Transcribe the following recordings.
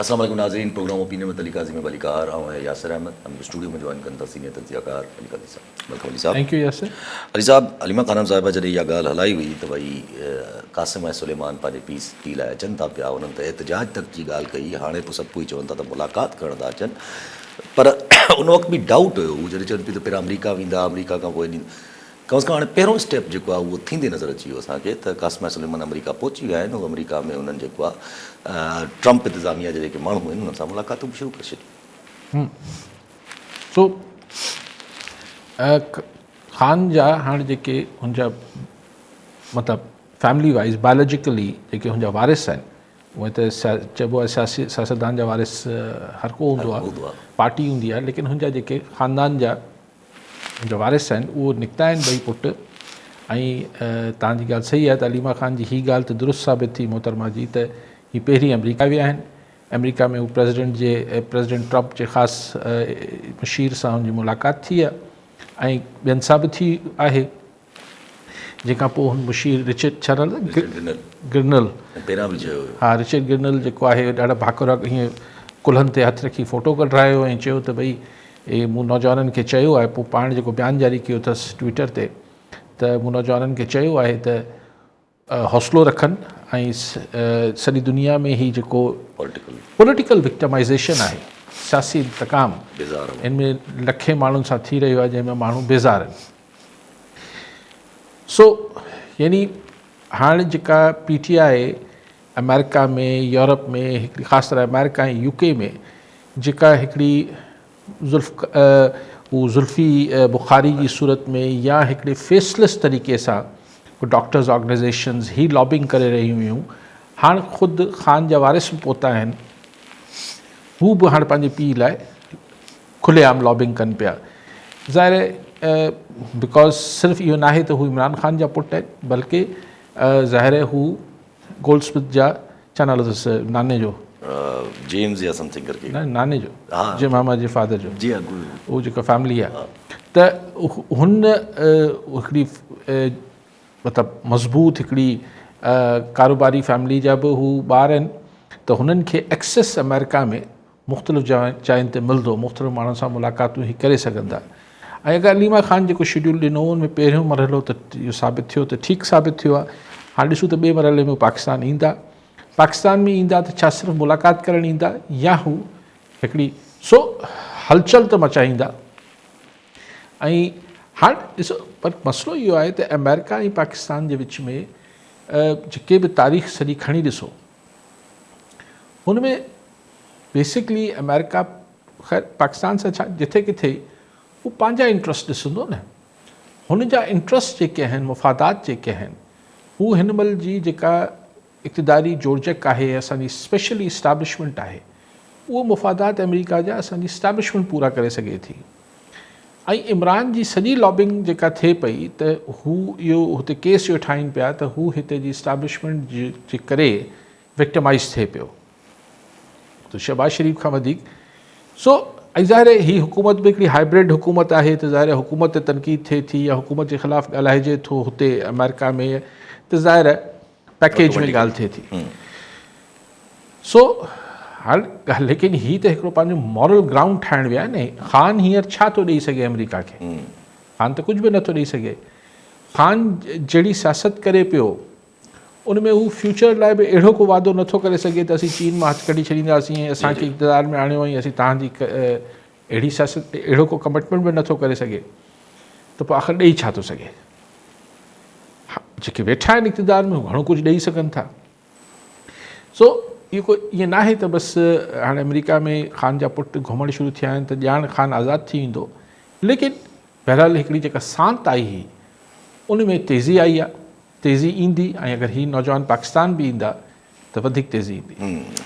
السلام عليڪم ناظرين programme opinion with Ali Qazi ۾ ڀليڪار آئون آهيان ياسر احمد ۽ اسٽوڊيو ۾ جوائن ڪن ٿا سينيئر تجزيه ڪار علي قاضي صاحب welcome Ali صاحب thank you Yasir Ali صاحب عليما خانم صاحبه جڏهن اها ڳالهه هلائي هئي ته ڀئي قاسم ۽ سليمان پنهنجي پيس پي لاء اچن ٿا پيا انهن ته احتجاج تڪ جي ڳالهه ڪئي هاڻي پوء سڀ ڪوئي چون ٿا ته ملاقات ڪرڻ ٿا اچن پر ان وقت به ڊائوٽ هيو هو جڏهن چون پيو ته پهريان آمريڪا ويندا آمريڪا کان پوء ڪم از ڪم هاڻي پهريون اسٽيپ جيڪو آهي اهو ٿيندي نظر اچي ويو اسان کي ته قاسم سليمان آمريڪا پهچي ويا آهن آمريڪا ۾ انهن جيڪو آهي ٽرمپ انتظاميا جا جيڪي ماڻهو آهن انهن سان ملاقاتون به شروع ڪري ڇڏيون. سو خان جا هاڻ جيڪي هن جا مطلب فيملي وائز بائيولوجيڪلي جيڪي هن جا وارث آهن هونئن ته چئبو آهي سياسي سياستدان جا وارث هر ڪو هوندو آهي پارٽي هوندي آهي ليڪن هن جا جيڪي خاندان جا جو وارث آهن اهو نڪتا آهن ٻئي پٽ ۽ توهان جي ڳالهه صحيح آهي ته عليما خان جي هي ڳالهه ته درست ثابت ٿي محترمه جي ته هي پهرين آمريڪا ويا آهن آمريڪا ۾ هو پريزيڊنٽ جي پريزيڊنٽ ٽرمپ جي خاص مشير سان هن جي ملاقات ٿي آهي ۽ ٻين سان به ٿي آهي جنهن کان پوء هن مشير رچرڊ ڇا نالو گرنل پهريان به چيو هيو ها رچرڊ گرنل جيڪو آهي ڏاڍا ڀاڪر ائين ڪلهن تي هٿ رکي فوٽو ڪڍرايو ۽ چيو ته ڀئي اي مون نوجوانن کي چيو آهي پوء پاڻ جيڪو بيان جاري ڪيو اٿس ٽوئٽر تي ته مون نوجوانن کي چيو آهي ته حوصلو رکن ۽ سڄي دنيا ۾ هي جيڪو پوليٽيڪل وڪٽمائيزيشن آهي سياسي انتقام ان ۾ لکين ماڻهن سان ٿي رهيو آهي جنهن ۾ ماڻهو بيزار آهن سو يعني هاڻ جيڪا پي ٽي آء آمريڪا ۾ يورپ ۾ هڪڙي خاص طرح آمريڪا ۽ يو ڪي ۾ جيڪا هڪڙي زلف هو زلفي بخاري جي صورت ۾ يا هڪڙي فيس ليس طريقي سان ڊاڪٽرز آرگنائيزيشنز هي لابنگ ڪري رهيون هيون هاڻ خود خان جا وارث به پهتا آهن هو به هاڻ پنهنجي پيء لاء کلي عام لابنگ ڪن پيا ظاهر آهي because صرف اهو ناهي ته هو عمران خان جا پٽ آهن بلڪه ظاهر آهي هو گولڊ اسمٿ جا ڇا نالو اٿس ناني جو جيمز يا سمٿنگ ڪرڪي نه ناني جو جي ماما جي فادر جو جي ها اهو جيڪا فيملي آهي ته هن هڪڙي مطلب مضبوط هڪڙي ڪاروباري فيملي جا به هو ٻار آهن ته هنن کي ايڪسس آمريڪا ۾ مختلف جاين تي ملندو، مختلف ماڻهن سان ملاقاتون هي ڪري سگهن ٿا ۽ اگر عليما خان جيڪو شيڊيول ڏنو ان ۾ پهريون مرحلو ته اهو ثابت ٿيو ته ٺيڪ ثابت ٿيو آهي هاڻي ڏسون ته ٻئي مرحلي ۾ پاڪستان ايندا پاڪستان ۾ ايندا ته ڇا صرف ملاقات ڪرڻ ايندا يا هو هڪڙي سو هلچل ته مچائيندا ۽ هاڻ ڏسو پر مسئلو اهو آهي ته آمريڪا ۽ پاڪستان جي وچ ۾ جيڪي به تاريخ سڄي کڻي ڏسو هن ۾ بيسڪلي آمريڪا خير پاڪستان سان ڇا جٿي ڪٿي هو پنهنجا انٽرسٽ ڏسندو نه هن جا انٽرسٽ جيڪي آهن مفادات جيڪي آهن هو هن مهل جي جيڪا اقتداري جوڙجڪ آهي اسان جي اسپيشلي اسٽيبلشمينٽ آهي اهو مفادات آمريڪا جا اسان جي اسٽيبلشمينٽ پورا ڪري سگهي ٿي ۽ عمران جي سڄي لابنگ جيڪا ٿئي پئي ته هو اهو هتي ڪيس اهو ٺاهين پيا ته هو هتي جي اسٽيبلشمينٽ جي ڪري وڪٽمائز ٿئي پيو ته شهباز شريف کان وڌيڪ سو ۽ ظاهر آهي هي حڪومت به هڪڙي هائبرڊ حڪومت آهي ته ظاهر آهي حڪومت تي تنقيد ٿئي ٿي يا حڪومت جي خلاف ڳالهائجي ٿو هتي آمريڪا ۾ ته ظاهر آهي پيڪيج ۾ ڳالهه ٿئي ٿي سو هاڻ ليڪن هي ته هڪڙو پنهنجو مورل گرائونڊ ٺاهڻ ويا نه خان هينئر ڇا ٿو ڏئي سگهي آمريڪا کي خان ته ڪجهه به نٿو ڏئي سگهي خان جهڙي سياست ڪري پيو ان ۾ هو فيوچر لاء به اهڙو ڪو وعدو نٿو ڪري سگهي ته اسين چين مان هٿ ڪڍي ڇڏينداسين ۽ اسان کي اقتدار ۾ آڻيو ۽ اسين توهان جي اهڙي سياست اهڙو ڪو ڪمٽمينٽ به نٿو ڪري سگهي ته پوء آخر ڏئي ڇا ٿو سگهي؟ جيڪي ويٺا آهن اقتدار ۾ گهڻو ڪجهه ڏئي سگهن ٿا. سو اهو ڪو ائين ناهي ته بس هاڻي آمريڪا ۾ خان جا پٽ گهمڻ شروع ٿيا آهن ته ڄاڻ خان آزاد ٿي ويندو ليڪن بهرحال هڪڙي جيڪا سانت آئي هئي ان ۾ تيزي آئي آهي تيزي ايندي ۽ اگر هي نوجوان پاڪستان به ايندا ته وڌيڪ تيزي ايندي.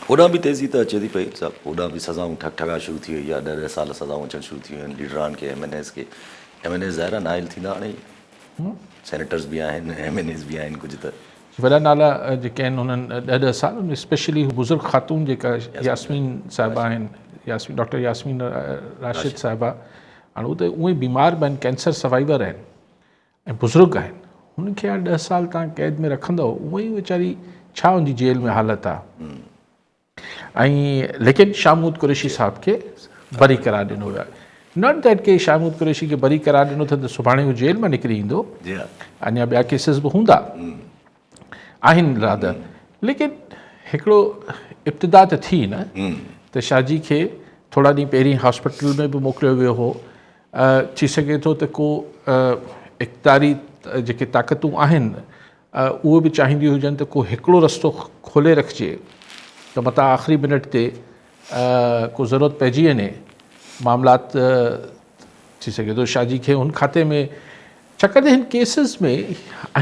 هوڏانهن به تيزي ته اچي ٿي پئي صاحب هوڏانهن به سزائون ٺڪ ٺڪا شروع ٿي وئي آهي ڏهه ڏهه سال سزائون اچڻ شروع ٿي ويون آهن ليڊران کي ايم اين ايز کي ايم اين ايز ظاهر آهي نااهل ٿيندا هاڻي سينيٽرز به آهن ايم اين ايز به آهن ڪجهه ته. وڏا نالا جيڪي آهن انهن ڏهه ڏهه سال ان ۾ اسپيشلي هو بزرگ خاتون جيڪا ياسمين صاحبه آهن ياسمين ڊاڪٽر ياسمين راشد صاحبه هاڻي هو ته اونئي بيمار به آهن ڪينسر سروائيور آهن ۽ بزرگ آهن هن کي هاڻي ڏهه سال تان قيد ۾ رکندو اونئي ويچاري ڇا هن جي جيل ۾ حالت آهي. ۽ ليڪن شاهه محمود قريشي صاحب کي بري قرار ڏنو ويو آهي. Not that ڪي شاهه محمود قريشي کي بري قرار ڏنو اٿن ته سڀاڻي هو جيل مان نڪري ايندو، اڃا ٻيا ڪيسز به هوندا آهن رادر، ليڪن هڪڙو ابتدا ته ٿي نه ته شاهه جي کي ٿورا ڏينهن پهرين هاسپيٽل ۾ به موڪليو ويو هو. ٿي سگهي ٿو ته ڪو اقتداري جيڪي طاقتون آهن اهي به چاهينديون هجن ته ڪو هڪڙو رستو کولي رکجي ته متان آخري منٽ تي ڪو ضرورت پئجي وڃي معاملات ٿي سگهي ٿو شاهجي کي هن کاتي ۾ ڇاڪاڻ ته هن ڪيسز ۾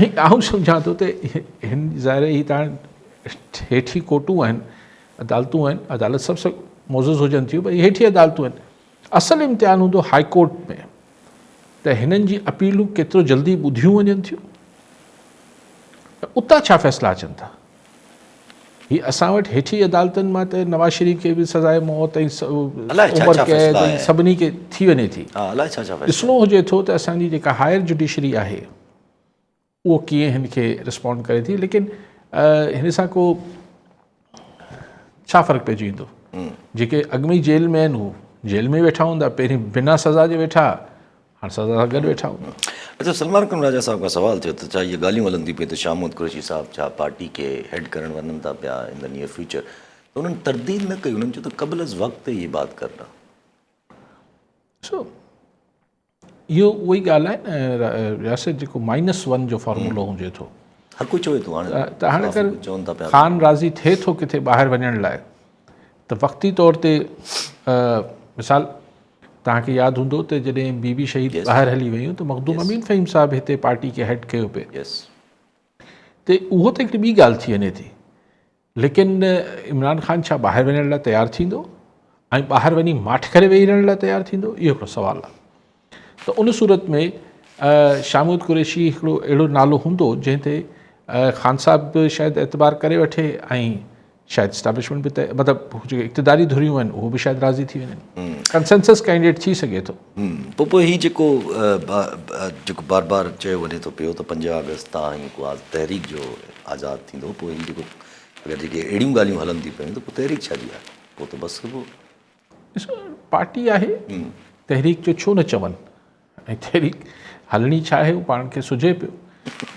۽ آئون سمجهان ٿو ته هن ظاهر هي تان هيٺي ڪورٽون آهن عدالتون آهن عدالت سڀ سڀ معزز هجن ٿيون پر هيٺي عدالتون آهن اصل امتحان هوندو هاء ڪورٽ ۾ ته هنن جي اپيلون ڪيترو جلدي ٻڌيون وڃن ٿيون ۽ اتان ڇا فيصلا اچن ٿا. هي اسان وٽ هيٺين عدالتن مان ته نواز شريف کي به سزاء موت ۽ عمر قيد ۽ سڀني کي ٿي وڃي ٿي. ڏسڻو هجي ٿو ته اسان جي جيڪا هائر جڊيشري آهي اهو ڪيئن هن کي رسپونڊ ڪري ٿي ليڪن هن سان ڪو ڇا فرق پئجي ويندو جيڪي اڳ ۾ جيل ۾ آهن هو جيل ۾ ويٺا هوندا پهرين بنا سزا جي ويٺا هاڻ سزا سان گڏ ويٺا هوندا. اچا سلمان اڪرم راجا صاحب کان سوال ٿيو ته ڇا اهي ڳالهيون هلن ٿيون پيون ته شاهه محمود قريشي صاحب ڇا پارٽي کي هيڊ ڪرڻ وڃن ٿا پيا ان دا نيئر فيوچر ته انهن ترديد نه ڪئي انهن چيو ته قبل از وقت هي بات ڪرنا. ڏسو اهو اها ئي ڳالهه آهي نه رياست جيڪو مائنس ون جو فارمولو هجي ٿو. هر ڪوئي چوي ٿو هاڻي ته هاڻي اگر خان راضي ٿئي ٿو ڪٿي ٻاهر وڃڻ لاء ته وقتي طور تي مثال توهان کي ياد هوندو ته جڏهن بي بي شهيد ٻاهر هلي ويون ته مخدوم امين فهيم صاحب هتي پارٽي کي هيڊ ڪيو پئي ته اهو ته هڪڙي ٻي ڳالهه ٿي وڃي ٿي ليڪن عمران خان ڇا ٻاهر وڃڻ لاء تيار ٿيندو ۽ ٻاهر وڃي ماٺ ڪري ويهي رهڻ لاء تيار ٿيندو اهو هڪڙو سوال آهي ته ان صورت ۾ شاهه محمود قريشي هڪڙو اهڙو نالو هوندو جنهن تي خان صاحب به شايد اعتبار ڪري وٺي ۽ شايد اسٽيبلشمينٽ به مطلب جيڪي اقتداري ڌريون آهن اهو به شايد راضي ٿي وڃن ڪنسنسس ڪينڊيڊيٽ ٿي سگهي ٿو. پوء پوء هي جيڪو جيڪو بار بار چيو وڃي ٿو پيو ته 5 آگسٽ تان هي ڪو تحريڪ جو آزاد ٿيندو پوء هي جيڪو اگر جيڪي اهڙيون ڳالهيون هلن ٿيون پيون ته پوء تحريڪ ڇا جي آهي پوء ته بس پوء ڏسو پارٽي آهي تحريڪ جو ڇو نه چون ۽ تحريڪ هلڻي ڇا آهي اهو پاڻ کي سجهي پيو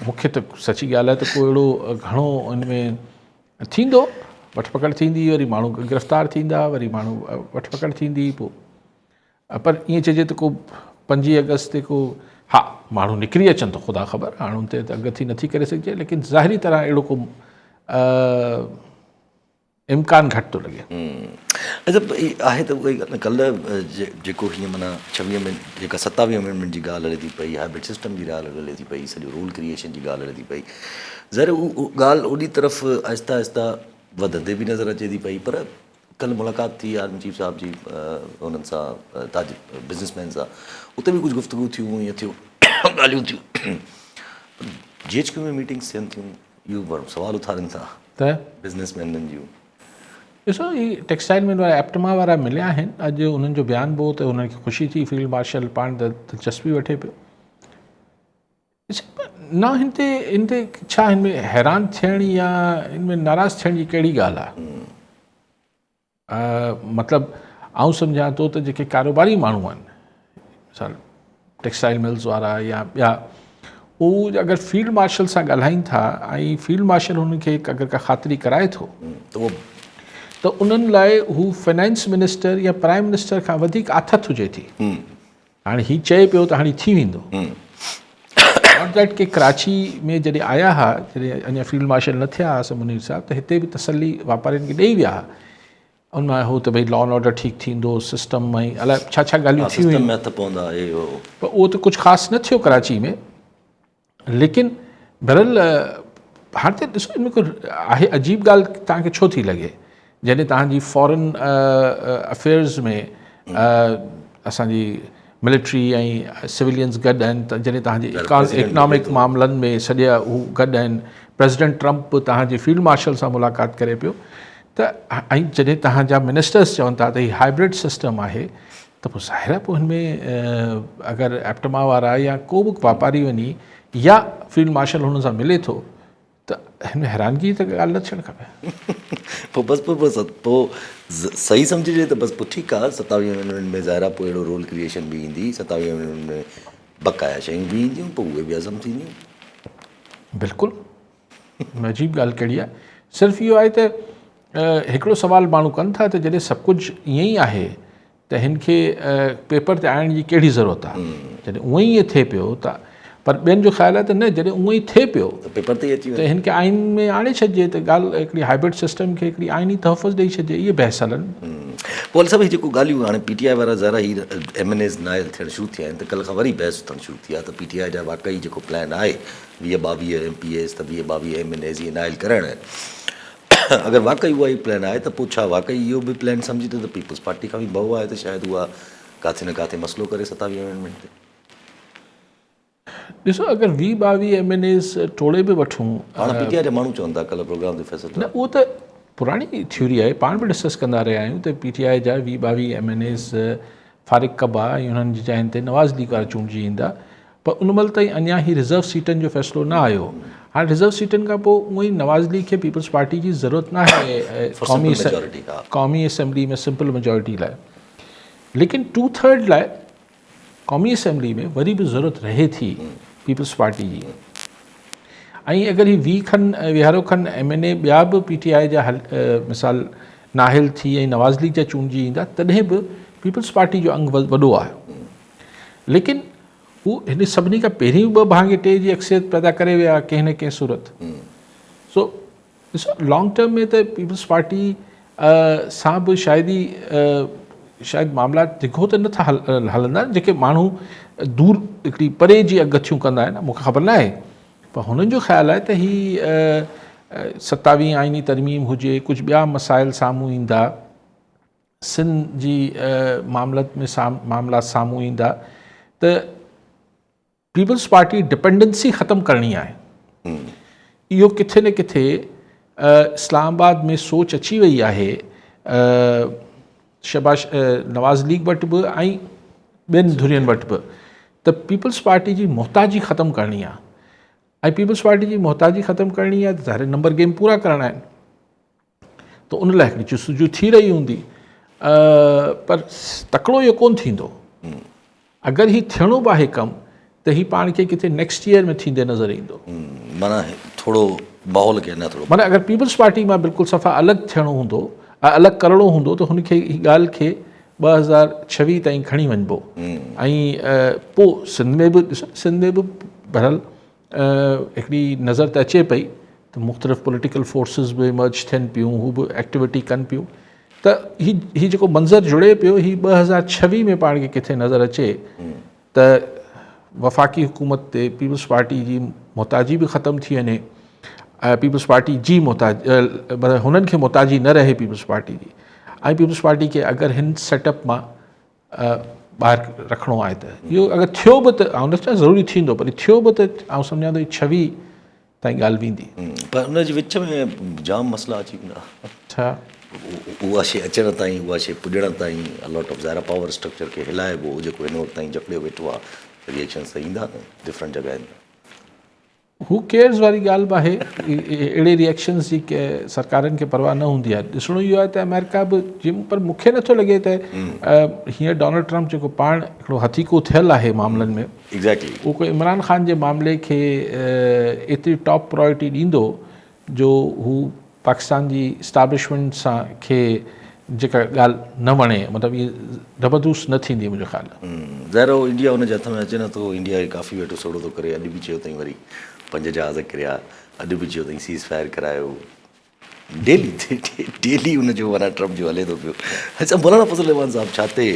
مونکي ته سچي ڳالهه آهي ته ڪو اهڙو گهڻو ان ۾ ٿيندو وٺ پڪڙ ٿيندي وري ماڻهو گرفتار ٿيندا وري ماڻهو وٺ پڪڙ ٿيندي پوء پر ائين چئجي ته ڪو پنجين آگسٽ تي ڪو ها ماڻهو نڪري اچن ته خدا خبر هاڻ ان تي ته اڳ ٿي نٿي ڪري سگهجي ليڪن ظاهري طرح اهڙو ڪو امڪان گهٽ ٿو لڳي. اچا آهي ته اها ئي ڳالهه نه ڪلهه جيڪو هيئن معنيٰ ڇويهه امينڊ جيڪا ستاويهه امينڊمينٽ جي ڳالهه هلي ٿي پئي هائبرڊ سسٽم جي ڳالهه هلي ٿي پئي سڄو رول ڪريئيشن جي ڳالهه هلي ٿي پئي ظاهر اها ڳالهه اوڏي طرف آهستي آهستي وڌندي به نظر اچي ٿي پئي پر ڪلهه ملاقات ٿي آرمي چيف صاحب جي انهن سان تاج بزنس مين سان اتي به ڪجهه گفتگو ٿيون ائين ٿيو ڳالهيون ٿيون جي ايڇ ڪيو ۾ ميٽنگس ٿين ٿيون اهو ماڻهو سوال اٿارين ٿا ته بزنس مينن جون ڏسو هي ٽيڪسٽائل مل وارا ايپٽما وارا مليا آهن اڄ انهن جو بيان به هو ته انهن کي خوشي ٿي فيلڊ مارشل پاڻ دلچسپي وٺي پيو نه هن تي ان تي ڇا هن ۾ حيران ٿيڻ يا ان ۾ ناراض ٿيڻ جي ڪهڙي ڳالهه آهي مطلب آئون سمجهان ٿو ته جيڪي ڪاروباري ماڻهو آهن مثال ٽيڪسٽائل ملز وارا يا ٻيا هو اگر فيلڊ مارشل سان ڳالهائين ٿا ۽ فيلڊ مارشل هنن کي اگر ڪا خاطري ڪرائي ٿو ته انهن لاء هو فنانس منسٽر يا پرائم منسٽر کان وڌيڪ آٿت هجي ٿي هاڻي هي چئي پيو ته هاڻي ٿي ويندو. Not that ڪي ڪراچي ۾ جڏهن آيا ها جڏهن اڃا فيلڊ مارشل نه ٿيا ها عاصم منير صاحب ته هتي به تسلي واپارين کي ڏئي ويا ها ان مان هو ته ڀئي لا اينڊ آرڊر ٺيڪ ٿيندو سسٽم ۽ الائي ڇا ڇا ڳالهيون ٿي ويون پر اهو ته ڪجهه خاص نه ٿيو ڪراچي ۾ ليڪن بھرحال هاڻ ته ڏسو ان ۾ ڪو آهي عجيب ڳالهه توهان کي ڇو ٿي لڳي جڏهن توهان جي فارن افيئرز ۾ اسان جي ملٽري ۽ سويلينز گڏ آهن ته جڏهن توهان جي اڪنامڪ معاملن ۾ سڄا هو گڏ آهن پريزيڊنٽ ٽرمپ به توهان جي فيلڊ مارشل سان ملاقات ڪري پيو ته ۽ جڏهن توهان جا منسٽرز چون ٿا ته هي هائبرڊ سسٽم آهي ته پوء ظاهر آهي پوء هن ۾ اگر ايپٽما وارا يا ڪو به واپاري وڃي يا فيلڊ مارشل هن سان ملي ٿو ته هن ۾ حيرانگي جي ته ڳالهه نه ٿيڻ کپي. پوء بس پوء بس پوء صحيح سمجهجي ته بس پوء ٺيڪ آ 27 امينڊمينٽ ۾ ظاهر آ پوء اهڙو رول ڪريئيشن به ايندي 27 امينڊمينٽ ۾ بقايا شيون به اينديون پوء اهي به هضم ٿينديون. بلڪل عجيب ڳالهه ڪهڙي آهي صرف اهو آهي ته هڪڙو سوال ماڻهو ڪن ٿا ته جڏهن سڀ ڪجهه ائين ئي آهي ته هن کي پيپر تي آڻڻ جي ڪهڙي ضرورت آهي جڏهن اونئن ئي ائين ٿئي پيو ته پر ٻين جو خيال آهي ته نه جڏهن اونئن ئي ٿئي پيو ته پيپر تي اچي ته هن کي آئين ۾ آڻي ڇڏجي ته ڳالهه هڪڙي هائبرڊ سسٽم کي هڪڙي آئيني تحفظ ڏئي ڇڏجي اهي بحث هلن. پوء علي صاحب هي جيڪو ڳالهيون هاڻي پي ٽي آء وارا ذرا هي ايم اين ايز نااهل ٿيڻ شروع ٿيا آهن ته ڪلهه کان وري بحث اٿڻ شروع ٿي ويا ته پي ٽي آء جا واقعي جيڪو پلان آهي 20 22 ايم پي ايز ته 20 22 ايم اين ايز اهي نااهل ڪرائڻا آهن اگر واقعي اها ئي پلان آهي ته پوء ڇا واقعي اهو به پلان سمجهي ته پيپلز پارٽي کان به ڀؤ آهي ته شايد اها ڪاٿي نه ڪاٿي مسئلو ڪري 27 امينڊمينٽ تي. ڏسو اگر 20 22 ايم اين ايز ٽوڙي به وٺون. پاڻ پي ٽي آء جا ماڻهو چون ٿا ڪلهه پروگرام تي فيصل نه اهو ته پراڻي ٿيوري آهي پاڻ به ڊسڪس ڪندا رهيا آهيون ته پي ٽي آء جا 20 22 ايم اين ايز فارغ ڪبا ۽ انهن جي جاين تي نواز ليگ وارا چونڊجي ايندا پر ان مهل تائين اڃا هي رزرو سيٽن جو فيصلو نه آيو. هاڻي رزرو سيٽن کان پوء اونئن ئي نواز ليگ کي پيپلز پارٽي جي ضرورت ناهي قومي قومي اسيمبلي ۾ سمپل ميجارٽي لاء ليڪن ٽو ٿرڊ لاء قومي اسيمبلي ۾ وري به ضرورت رهي ٿي پيپلز پارٽي جي ۽ اگر هي ويهه کن ويهارو کن ايم اين اي ٻيا به پي ٽي آء جا مثال نااهل ٿي ۽ نواز ليگ جا چونڊجي ايندا تڏهن به پيپلز پارٽي جو انگ وڏو آهي ليڪن هو هن سڀني کان پهرين ٻه ڀاڱي ٽي جي اڪثريت پيدا ڪري ويا ڪنهن نه ڪنهن صورت. سو ڏسو لانگ ٽرم ۾ ته پيپلز پارٽي سان به شايد ئي شايد معاملا ڊگهو ته نٿا هلندا جيڪي ماڻهو دور هڪڙي پري جي اڳڪٿيون ڪندا آهن مونکي خبر نه آهي پر هنن جو خيال آهي ته هي 27 آئيني ترميم هجي ڪجهه ٻيا مسائل سامهون ايندا سنڌ جي معاملت ۾ معاملا سامهون ايندا ته پيپلز پارٽي ڊپينڊنسي ختم ڪرڻي آهي اهو ڪٿي نه ڪٿي اسلام آباد ۾ سوچ اچي وئي آهي شهباز نواز ليگ وٽ به ۽ ٻين ڌرين وٽ به ته پيپلز پارٽي جي محتاجي ختم ڪرڻي آهي ۽ پيپلز پارٽي جي محتاجي ختم ڪرڻي آهي ته ظاهر نمبر گيم پورا ڪرڻا آهن ته ان لاء هڪڙي جستجو ٿي رهي هوندي پر تڪڙو اهو ڪونه ٿيندو اگر هي ٿيڻو به آهي ڪم ته هي پاڻ کي ڪٿي نيڪسٽ ايئر ۾ ٿيندي نظر ايندو. معنيٰ ٿورو ماحول کي اڃا ٿورو. معنيٰ اگر پيپلز پارٽي مان بلڪل صفا الڳ ٿيڻو هوندو الڳ ڪرڻو هوندو ته هن کي هي ڳالهه کي 2026 تائين کڻي وڃبو ۽ پوء سنڌ ۾ به ڏسو سنڌ ۾ به بهرحال هڪڙي نظر ته اچي پئي ته مختلف پوليٽيڪل فورسز به ايمرج ٿين پيون هو به ايڪٽيوٽي ڪن پيون ته هي هي جيڪو منظر جڙي پيو هي 2026 ۾ پاڻ کي ڪٿي نظر اچي ته وفاقي حڪومت تي پيپلز پارٽي جي محتاجي به ختم ٿي وڃي ۽ پيپلز پارٽي جي محتاج هنن کي محتاجي نه رهي پيپلز پارٽي جي ۽ پيپلز پارٽي کي اگر هن سيٽ اپ مان ٻاهر رکڻو آهي ته اهو اگر ٿيو به ته آئون نٿو چوان ضروري ٿيندو پر ٿيو به ته آئون سمجهان ٿو 26 تائين ڳالهه ويندي. پر ان جي وچ ۾ جام مسئلا اچي ويندا. ڇا؟ اها شيء اچڻ تائين اها شيء پڄڻ تائين ا لاٽ آف ظاهر آهي پاور اسٽرڪچر کي هلائبو جيڪو هن وقت تائين جڪڙيو ويٺو آهي ريئيڪشنز ته ايندا نه ڊفرنٽ جڳهين تان. هو ڪيئرز واري ڳالهه به آهي اهڙي ريئڪشنز جي سرڪارن کي پرواهه نه هوندي آهي ڏسڻو اهو آهي ته آمريڪا به جي پر مون کي نٿو لڳي ته هينئر ڊونلڊ ٽرمپ جيڪو پاڻ هڪڙو هٿيڪو ٿيل آهي معاملن ۾ ايگزيڪٽلي اهو ڪو عمران خان جي معاملي کي ايتري ٽاپ پرائرٽي ڏيندو جو هو پاڪستان جي اسٽابلشمينٽ سان کي جيڪا ڳالهه نه وڻي مطلب اهي زبردست نه ٿيندي منهنجو خيال. ظاهر آهي انڊيا ان جي هٿ ۾ اچي نه ٿو انڊيا کي ڪافي ويٺو سوڙهو ٿو ڪري اڄ به چيو اٿئي وري پنج جهاز ڪريا اڄ به چيو اٿئي سيز فائر ڪرايو ڊيلي ڊيلي ان جو معنيٰ ٽرمپ جو هلي ٿو پيو اڇا مولانا فضل الرحمان صاحب ڇا تي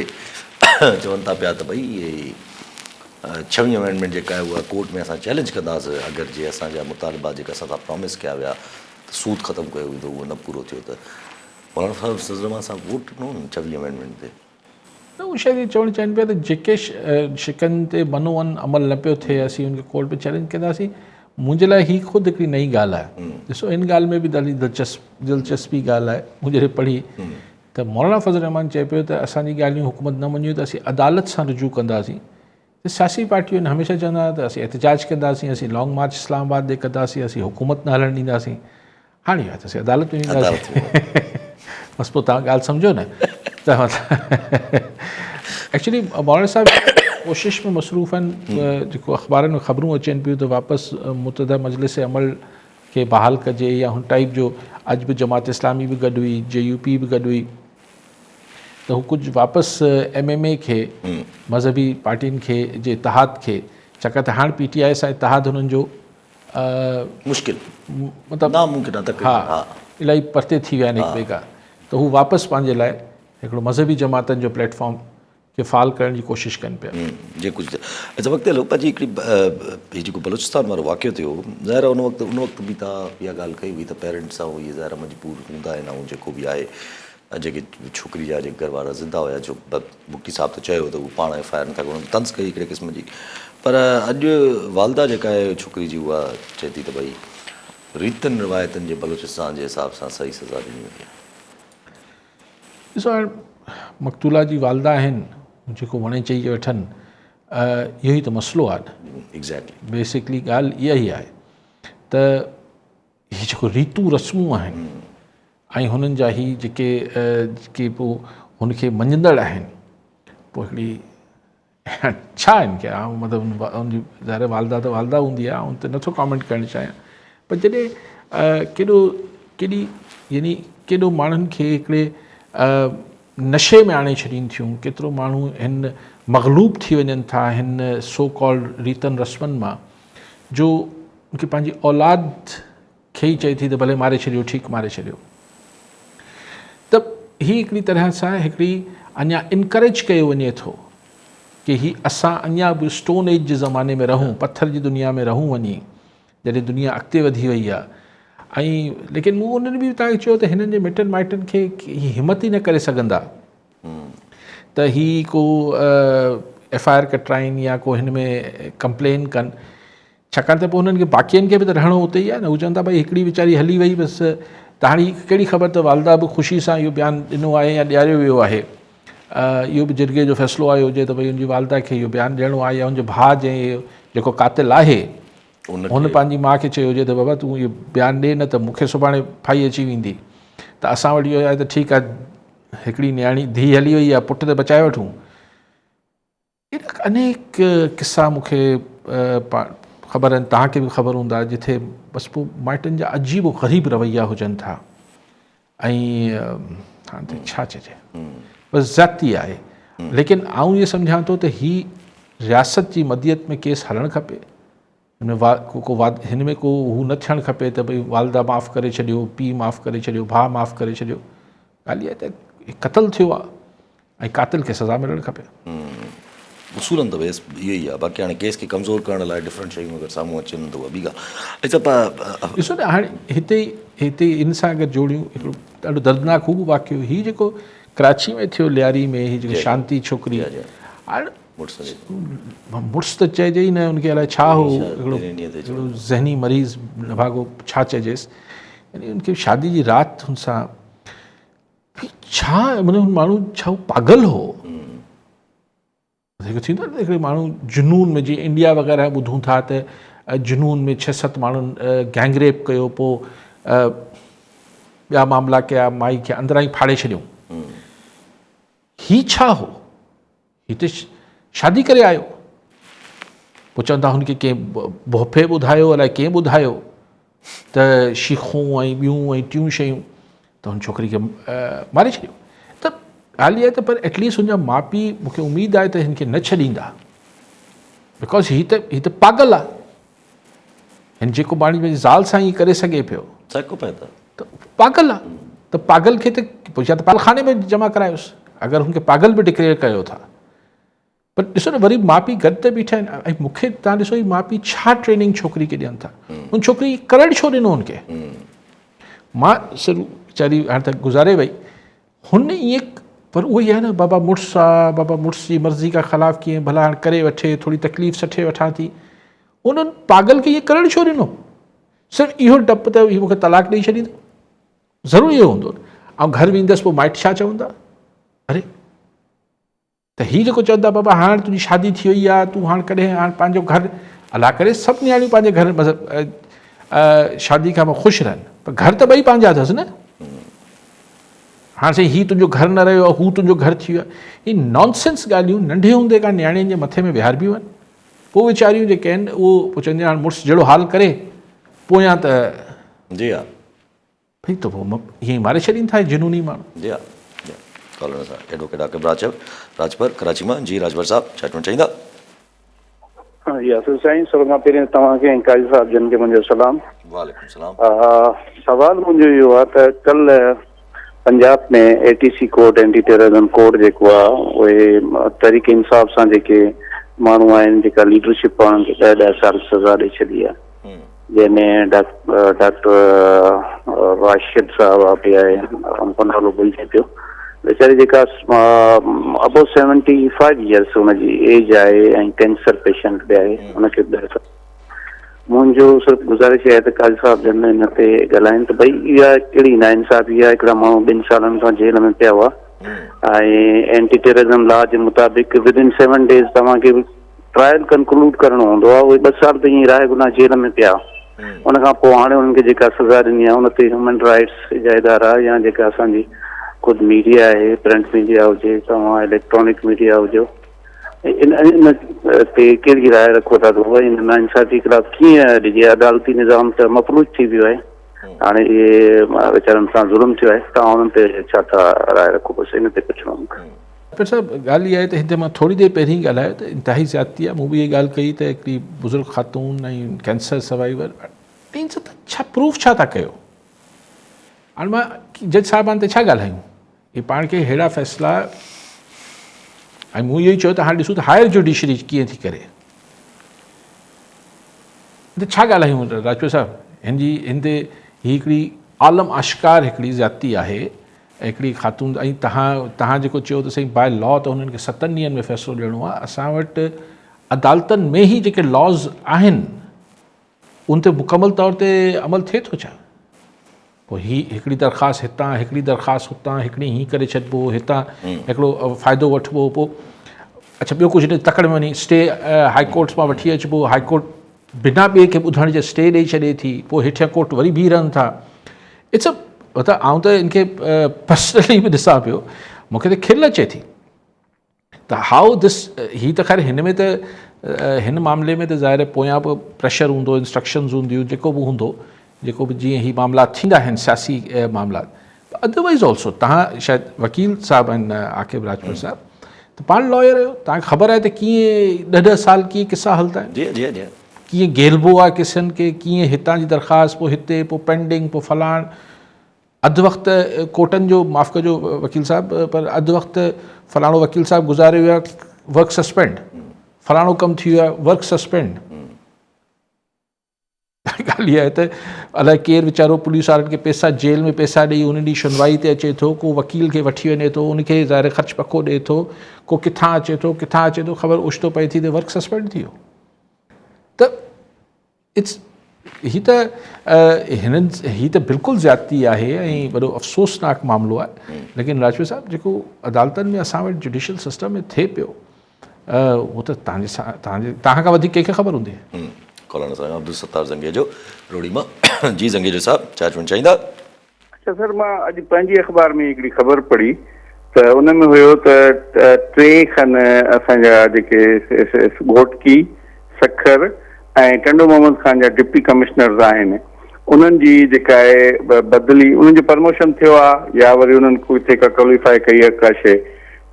چون ٿا پيا ته ڀئي ڇويهين امينڊمينٽ جيڪا آهي اها ڪورٽ ۾ اسان چئلينج ڪنداسين اگر جي اسان جا مطالبا جيڪا اسان سان پرامس ڪيا ويا ته سود ختم ڪيو ويندو اهو نه پورو ٿيو ته مولانا صاحب فضل الرحمان صاحب ووٽ ڏنو نه ڇويهين امينڊمينٽ تي. نه هو شايد اهو چوڻ چاهين پيا ته جيڪي شقن تي منو ان عمل نه پيو ٿئي اسين ان کي ڪورٽ ۾ چئلينج ڪنداسين منهنجي لاء هي خود هڪڙي نئين ڳالهه آهي ڏسو ان ڳالهه ۾ به ڏاڍي دلچسپ دلچسپي ڳالهه آهي مون جڏهن پڙهي ته مولانا فضل الرحمان چئي پيو ته اسان جي ڳالهيون حڪومت نه مڃيون ته اسين عدالت سان رجوع ڪنداسين. ته سياسي پارٽيون آهن هميشه چوندا ته اسين احتجاج ڪنداسين، اسين لانگ مارچ اسلام آباد ڏي ڪنداسين، اسين حڪومت نه هلڻ ڏينداسين. هاڻي اهو آهي ته اسين عدالت ۾ وينداسين. بس پوء توهان ڳالهه سمجهو نه ته ايڪچولي مولانا صاحب ڪوشش ۾ مصروف آهن، جيڪو اخبارن ۾ خبرون اچن پيون ته واپس متحده مجلس عمل کي بحال ڪجي يا هن ٽائيپ جو، اڄ به جماعت اسلامي به گڏ هئي، جي يو پي به گڏ هئي، ته هو ڪجهه واپس ايم ايم اي کي مذهبي پارٽين کي جي اتحاد کي، ڇاڪاڻ ته هاڻ پي ٽي آء سان اتحاد هنن جو مشڪل مطلب ناممڪن آهي تقريبن، ها الاهي پرتي ٿي ويا آهن هڪ ٻئي کان، ته هو واپس پنهنجي لاء هڪڙو مذهبي جماعتن جو پليٽ فارم کي فعال ڪرڻ جي ڪوشش ڪن پيا. جي ڪجهه اچا وقت هلو پنهنجي هڪڙي هي جيڪو بلوچستان وارو واقعو ٿيو ظاهر آهي ان وقت ان وقت به توهان اها ڳالهه ڪئي هئي ته پيرنٽس سان اهي ظاهر آهي مجبور هوندا آهن ۽ جيڪو به آهي جيڪي ڇوڪري جا جيڪي گهر وارا زنده هيا جو بگٽي صاحب ته چيو ته هو پاڻ ايف I R نٿا ڪرن طنز ڪئي هڪڙي قسم جي پر اڄ والده جيڪا آهي ڇوڪري جي اها چئي ٿي ته ڀئي ريتن روايتن جي بلوچستان جي حساب سان صحيح سزا ڏني وئي آهي. ڏسو هاڻ مقتوله جي والده آهن جيڪو وڻي چئي وٺن اهو ئي ته مسئلو آهي نه. ايگزيڪٽلي. بيسڪلي ڳالهه اها ئي آهي ته هي جيڪو ريتون رسمون آهن ۽ هنن جا هي جيڪي جيڪي پوء هن کي مڃندڙ آهن پوء هڪڙي ڇا آهن کي آئون مطلب ان جي ظاهر والده ته والده هوندي آهي آئون تي نٿو ڪامينٽ ڪرڻ چاهيان پر جڏهن ڪيڏو ڪيڏي يعني ڪيڏو ماڻهن کي هڪڙي نشي ۾ آڻي ڇڏين ٿيون ڪيترو ماڻهو هن مغلوب ٿي وڃن ٿا هن سو ڪالڊ ريتن رسمن مان جو ان کي پنهنجي اولاد کي ئي چئي ٿي ته ڀلي ماري ڇڏيو ٺيڪ ماري ڇڏيو ته هي هڪڙي طرح سان هڪڙي اڃا انڪريج ڪيو وڃي ٿو ڪي هي اسان اڃا به اسٽون ايج جي زماني ۾ رهون پٿر جي دنيا ۾ رهون وڃي جڏهن دنيا اڳتي وڌي وئي آهي ۽ ليڪن مون انهن به تاکي چيو ته هنن جي مٽن مائٽن کي هي همت ئي نه ڪري سگهندا ته هي ڪو ايف I R ڪٽرائين يا ڪو هن ۾ ڪمپلين ڪن ڇاڪاڻ ته پوء هنن کي باقين کي به ته رهڻو اتي ئي آهي نه. هو چون ٿا ڀئي هڪڙي ويچاري هلي وئي بس ته هاڻي ڪهڙي خبر ته والده به خوشي سان اهو بيان ڏنو آهي يا ڏياريو ويو آهي. اهو به جرڳي جو فيصلو آيو هجي ته ڀئي ان جي والده کي اهو بيان ڏيڻو آهي يا ان جي ڀاء جنهن جيڪو قاتل آهي هن پنهنجي ماء کي چيو هجي ته بابا تون اهو بيان ڏي نه ته مون کي سڀاڻي ڦاهي اچي ويندي ته اسان وٽ اهو آهي ته ٺيڪ آهي هڪڙي نياڻي ڌيء هلي وئي آهي پٽ ته بچائي وٺون. اهڙا انيڪ قصا مون کي خبر آهن توهان کي به خبر هوندا جتي بس پوء مائٽن جا عجيب و غريب رويا هجن ٿا ۽ هاڻي ته ڇا چئجي بس زيادتي آهي ليڪن آئون اهو سمجهان ٿو ته هي رياست جي مديت ۾ ڪيس هلڻ کپي هن ۾ ڪو هن ۾ ڪو هو نه ٿيڻ کپي ته ڀئي والده معاف ڪري ڇڏيو پيء معاف ڪري ڇڏيو ڀاء معاف ڪري ڇڏيو ڳالهه اها ته قتل ٿيو آهي ۽ قاتل کي سزا ملڻ کپي. اصولن ته بيس اهو ئي آهي باقي هاڻي ڪيس کي ڪمزور ڪرڻ لاء ڊفرنٽ شيون اگر سامهون اچن ته اها ٻي ڳالهه. اڇا ڏسو نه هاڻي هتي هتي ان سان اگر جوڙيون هڪڙو ڏاڍو دردناڪ هو به واقعو هي جيڪو ڪراچي ۾ ٿيو لياري ۾ هي جيڪو شانتي ڇوڪري هاڻي مڙس جي مڙس ته چئجي ئي نه ان کي الائي ڇا هو هڪڙو هڪڙو ذهني مريض نڀاڳو ڇا چئجيس يعني ان کي شادي جي رات هن سان ڇا مطلب هن ماڻهو ڇا هو پاڳل هو هڪ ٿيندو آهي هڪڙي ماڻهو جنون ۾ جيئن انڊيا وغيره ٻڌون ٿا ته جنون ۾ ڇهه ست ماڻهن گينگ ريپ ڪيو پوء ٻيا معاملا ڪيا مائي کي اندران ئي ڦاڙي ڇڏيون هي ڇا هو هي ته شادي ڪري آيو. پوء چون ٿا هن کي ڪنهن ڀوپي ٻڌايو الائي ڪنهن ٻڌايو ته شيخون ۽ ٻيون ۽ ٽيون شيون ته هن ڇوڪري کي ماري ڇڏيو. ته ڳالهه اها آهي ته پر ايٽليسٽ هن جا ماء پيء مون کي اميد آهي ته هن کي نه ڇڏيندا because هي ته هي ته پاڳل آهي. هن جيڪو پاڻي پنهنجي زال سان ائين ڪري سگهي پيو. سائيڪوپيٿ آ. ته پاڳل آ ته پاڳل کي ته پوء يا ته پاڳل خاني ۾ جمع ڪرايوس اگر هن کي پاڳل به ڊڪليئر ڪيو ٿا پر ڏسو نه وري ماء پيء گڏ ته بيٺا آهن ۽ مون کي تان ڏسو هي ماء پيء ڇا ٽريننگ ڇوڪري کي ڏين ٿا ان ڇوڪري کي ڪرڻ ڇو ڏنو هن کي مان سر ويچاري هاڻي ته گذاري وئي هن ائين پر اهو ئي آهي نه بابا مڙس آ بابا مڙس جي مرضي کان خلاف ڪيئن ڀلا هاڻي ڪري وٺي ٿوري تڪليف سٺي وٺان ٿي انهن پاڳل کي ائين ڪرڻ ڇو ڏنو؟ صرف اهو ڊپ ته هي مون کي طلاق ڏئي ڇڏيندو؟ ضرور اهو هوندو. آئون گهر ويندس پوء مائٽ ڇا چوندا؟ اري! ته هي جيڪو چون ٿا بابا هاڻ تنهنجي شادي ٿي وئي آهي تون هاڻ ڪڏهن هاڻ پنهنجو گهر الله ڪري سڀ نياڻيون پنهنجي گهر مطلب شادي کان پوء خوش رهن پر گهر ته ٻئي پنهنجا اٿس نه هاڻ سائين هي تنهنجو گهر نه رهيو هو تنهنجو گهر ٿي ويو هي نانسنس ڳالهيون ننڍي هوندي کان نياڻين جي مٿي ۾ ويهاربيون آهن پوء ويچاريون جيڪي آهن اهو پوء چونديون هاڻ مڙس جهڙو حال ڪري پويان ته جي ها ڀئي ته پوء ائين ئي ماري ڇڏين ٿا جنوني ماڻهو. جي ها جي ها ڪالر سان ايڊووڪيٽ عاقب راجپر راجپر ڪراچي مان جي راجپر صاحب ڇا چوڻ چاهيندا. ياسر سائين سڀ کان پهرين توهان کي ۽ قاضي صاحب جن کي منهنجو سلام. وعليڪم سلام. سوال منهنجو اهو آهي ته ڪلهه Punjab ۾ A T C court anti terrorism court جيڪو آهي اهي تحريڪ انصاف سان جيڪي ماڻهو آهن جيڪا ليڊرشپ انهن کي ڏهه ڏهه سال سزا ڏئي ڇڏي آهي. جنهن ۾ ڊاڪٽر راشد صاحب به آهي ان جو نالو ڀلجي پيو ويچاري جيڪا ابو سيونٽي فائيو ايئرس ان جي ايج آهي ۽ ڪينسر پيشنٽ به آهي ان کي به منهنجو صرف گذارش آهي ته قاضي صاحب جن ان تي ڳالهائين ته ڀئي اها ڪهڙي نا انصافي آهي هڪڙا ماڻهو ٻن سالن کان جيل ۾ پيا هئا ۽ اينٽي ٽيررزم لا جي مطابق ود ان سيون ڊيز توهان کي ٽرائل ڪنڪلوڊ ڪرڻو هوندو آهي اهي ٻه سال ته ائين راء گناهه جيل ۾ پيا ان کان پوء هاڻي انهن کي جيڪا سزا ڏني آهي ان تي هيومن رائٽس جا ادارا يا جيڪا اسان جي خود ميڊيا آهي پرنٽ ميڊيا هجي توهان اليڪٽرانڪ ميڊيا هجو ان ان تي ڪهڙي راء رکو ٿا ته ان ناانصافي خلاف ڪيئن ڏجي عدالتي نظام ته مفلوج ٿي ويو آهي هاڻي اهي ويچارن سان ظلم ٿيو آهي توهان انهن تي ڇا ٿا راء رکو بس ان تي پڇڻو مون کي. ڊاڪٽر صاحب ڳالهه اها آهي ته هتي مان ٿوري دير پهرين ڳالهايو ته انتهائي زيادتي آهي مون به اها ڳالهه ڪئي ته هڪڙي بزرگ خاتون ۽ ڪينسر سروائيور ٽين سان ڇا پروف ڇا ٿا ڪيو هاڻي مان جج صاحبان تي ڇا ڳالهايون هي پاڻ کي ههڙا فيصلا ۽ مون اهو ئي چيو ته هاڻي ڏسون ته هائر جوڊيشري ڪيئن ٿي ڪري ته ڇا ڳالهايون راجپوت صاحب هن جي هن تي هي هڪڙي عالم آشڪار هڪڙي زيادتي آهي هڪڙي خاتون ۽ تهان تهان جيڪو چيو ته سائين باء لا ته هنن کي ستن ڏينهن ۾ فيصلو ڏيڻو آهي اسان وٽ عدالتن ۾ ئي جيڪي لاز آهن ان تي مڪمل طور تي عمل ٿئي ٿو ڇا پوء هي هڪڙي درخواست هتان هڪڙي درخواست هتان هڪڙي هي ڪري ڇڏبو هتان هڪڙو فائدو وٺبو پوء اڇا ٻيو ڪجهه نه تڪڙ ۾ وڃي اسٽي هائي ڪورٽ مان وٺي اچبو هائي ڪورٽ بنا ٻئي کي ٻڌڻ جي اسٽي ڏئي ڇڏي ٿي پوء هيٺيان ڪورٽ وري بيهي رهن ٿا it's ا مطلب آئون ته ان کي پرسنلي به ڏسان پيو مون کي ته کل اچي ٿي ته هائو دس هي ته خير هن ۾ ته هن معاملي ۾ ته ظاهر پويان به پريشر هوندو انسٽرڪشنز هونديون جيڪو به هوندو جيڪو به جيئن هي معاملا ٿيندا آهن سياسي معاملا ادروائز آلسو تهان شايد وڪيل صاحب آهن عاقب راجپوت صاحب ته پاڻ لائر آهيو تهان کي خبر آهي ته ڪيئن ڏهه ڏهه سال ڪيئن قصا هلندا آهن جي جي جي ڪيئن گيلبو آهي قصن کي ڪيئن هتان جي درخواست پوء هتي پوء پينڊنگ پوء فلاڻ اڌ وقت ڪورٽن جو معاف ڪجو وڪيل صاحب پر اڌ وقت فلاڻو وڪيل صاحب گذاري ويو آهي ورڪ سسپينڊ فلاڻو ڪم ٿي ويو آهي ورڪ سسپينڊ ڳالهه اها آهي ته الائي ڪير ويچارو پوليس وارن کي پيسا جيل ۾ پيسا ڏئي ان ڏينهن شنوائي تي اچي ٿو ڪو وڪيل کي وٺي وڃي ٿو ان کي ظاهر خرچ پکو ڏئي ٿو ڪو ڪٿان اچي ٿو ڪٿان اچي ٿو خبر اوچتو پئي ٿي ته ورڪ سسپينڊ ٿي ويو ته it's هي ته هنن هي ته بلڪل زيادتي آهي ۽ وڏو افسوسناڪ معاملو آهي ليڪن راجپوت صاحب جيڪو عدالتن ۾ اسان وٽ جڊيشل سسٽم ۾ ٿئي پيو اهو ته توهان جي توهان جي توهان کان وڌيڪ ڪنهن کي خبر هوندي. ڪالر سان عبدالستار زنگيجو روهڙي مان جي زنگيجو صاحب ڇا چوڻ چاهيندا. اڇا سر مان اڄ پنهنجي اخبار ۾ هڪڙي خبر پڙهي ته ان ۾ هيو ته ٽي کن اسان جا جيڪي گهوٽڪي، سکر ۽ ٽنڊو محمد خان جا ڊپٽي ڪمشنرز آهن انهن جي جيڪا آهي بدلي انهن جو پرموشن ٿيو آهي يا وري انهن ڪٿي ڪا ڪوليفائي ڪئي آهي ڪا شيء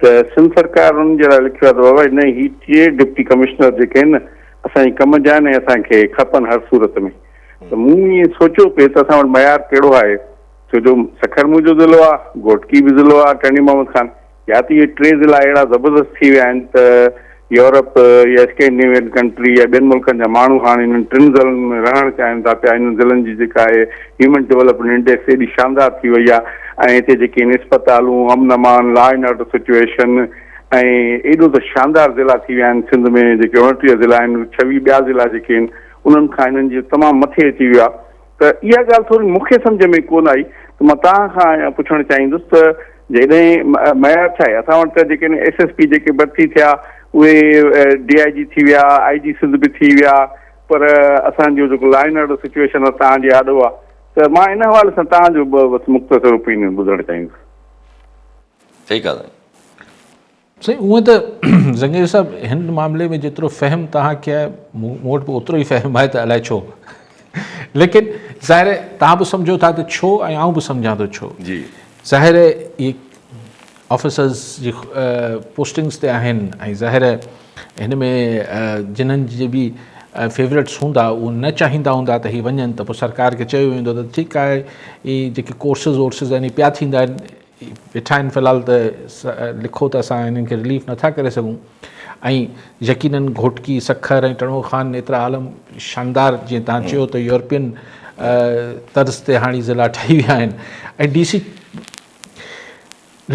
ته سنڌ سرڪار انهن جي لاء لکيو آهي ته بابا نه هي ٽي ڊپٽي ڪمشنر جيڪي آهن نه اسان جي ڪم جا آهن ۽ اسان کي کپن هر صورت ۾ ته مون ائين سوچيو پئي ته اسان وٽ معيار ڪهڙو آهي ڇو جو سکر منهنجو ضلعو آهي گهوٽڪي به ضلعو آهي ٽنڊي محمد خان يا ته اهي ٽي ضلعا اهڙا زبردست ٿي ويا آهن ته يورپ يا اسڪينڊينيوين ڪنٽري يا ٻين ملڪن جا ماڻهو هاڻ انهن ٽن ضلعن ۾ رهڻ چاهين ٿا پيا. انهن ضلعن جي جيڪا آهي هيومن ڊولپمينٽ انڊيڪس ايڏي شاندار ٿي وئي آهي ۽ هتي جيڪي آهن اسپتالون، امن امان، لا اينڊ آرڊر سچوئيشن ۽ ايڏو ته شاندار ضلعا ٿي ويا آهن سنڌ ۾ جيڪي 29 ضلعا آهن 26 ٻيا ضلعا جيڪي آهن انهن کان هنن جي تمام مٿي اچي ويو آهي ته اها ڳالهه ٿوري مون کي سمجهه ۾ ڪونه آئي ته مان توهان کان پڇڻ چاهيندس ته جيڪڏهن معيار ڇا آهي اسان وٽ ته جيڪي ايس ايس پي جيڪي ڀرتي ٿيا اهي ڊي I جي ٿي ويا آء جي سنڌ به ٿي ويا پر اسان جو جيڪو لا اينڊ آرڊر سچويشن آهي توهان جي آڏو آهي ته مان ان حوالي سان توهان جو بس مختصر اوپينين ٻڌڻ چاهيندس. ٺيڪ آهي سائين. سائين هونئن ته زنگير صاحب هن معاملي ۾ جيترو فهم توهان کي آهي مون وٽ به اوترو ئي فهم آهي ته الائي ڇو ليڪن ظاهر آهي توهان به سمجهو ٿا ته ڇو ۽ آئون به سمجهان ٿو ڇو جي ظاهر آهي اهي آفيسرز جي پوسٽنگس تي آهن ۽ ظاهر آهي هن ۾ جنھن جي به فيورٽس هوندا اهو نه چاهيندا هوندا ته هي وڃن ته پوء سرڪار کي چيو ويندو ته ٺيڪ آهي هي جيڪي ڪورسز وورسز آهن پيا ٿيندا آهن ويٺا آهن في الحال ته لکو ته اسان هنن کي رليف نٿا ڪري سگهون ۽ يقينن گهوٽڪي سکر ۽ ٽنڊو خان ايترا عالم شاندار جيئن تان چيو ته يورپين طرز تي هاڻي ضلع ٺهي ويا آهن ۽ ڊي سي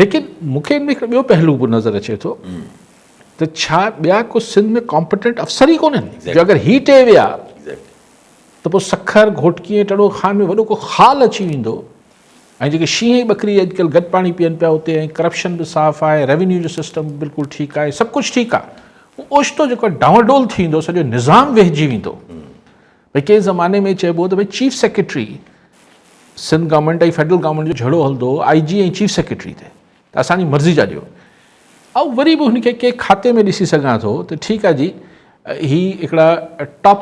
ليڪن مون کي ان ۾ هڪڙو ٻيو پهلو به نظر اچي ٿو ته ڇا ٻيا ڪو سنڌ ۾ ڪامپيٽنٽ افسر ئي ڪونهن جو اگر هي ٽي ويا ته پوء سکر گهوٽڪي ۽ ٽنڊو خان ۾ وڏو ڪو خال اچي ويندو ۽ جيڪي شينهن ۽ ٻڪري اڄڪلهه گڏ پاڻي پيئن پيا اتي ۽ ڪرپشن به صاف آهي ريونيو جو سسٽم به بلڪل ٺيڪ آهي سڀ ڪجهه ٺيڪ آهي هو اوچتو جيڪو ڊانوڊول ٿي ويندو سڄو نظام ويهجي ويندو ڀئي ڪنهن زماني ۾ چئبو ته ڀئي chief secretary Sindh government ۽ federal government جو جھڙو هلندو هو آئي جي ۽ چيف سيڪريٽري تي ته اسان جي مرضي جا ڏيو آئون وري به هن کي ڪنهن کاتي ۾ ڏسي سگهان ٿو ته ٺيڪ آهي جي هي هڪڙا ٽاپ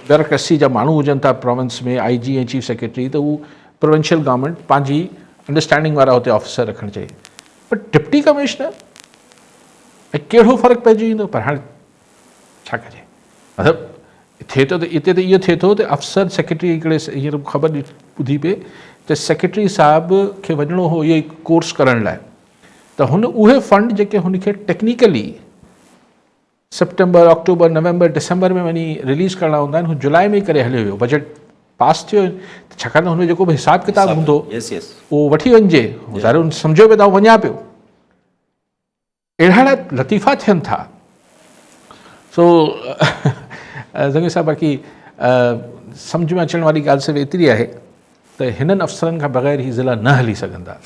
بيوروڪريسي جا ماڻهو هجن ٿا پراونس ۾ I جي ۽ چيف سيڪريٽري ته هو پروونشل گورنمينٽ پنهنجي انڊرسٽينڊنگ وارا هتي آفيسر رکڻ چاهي پر ڊپٽي ڪمشنر ۽ ڪهڙو فرق پئجي ويندو پر هاڻي ڇا ڪجي مطلب ٿئي ٿو ته اتي ته اهو ٿئي ٿو ته افسر سيڪريٽري هڪڙي هينئر خبر ٻڌي پئي ته سيڪريٽري صاحب کي وڃڻو هو اهو ڪورس ڪرڻ لاء ته هن اهي فنڊ جيڪي هن کي technically September, October, November, December ۾ وڃي رليز ڪرڻا هوندا آهن هو جولاء ۾ ئي ڪري هليو ويو بجيٽ پاس ٿيو ته ڇاڪاڻ ته هن جو جيڪو به حساب ڪتاب هوندو اهو وٺي وڃجي ظاهر هن سمجهيو پيو ته آئون وڃان پيو اهڙا اهڙا لطيفا ٿين ٿا سو زنگي صاحب باقي سمجھ ۾ اچڻ واري ڳالهه صرف ايتري آهي ته هنن افسرن کان بغير هي ضلع نه هلي سگهندا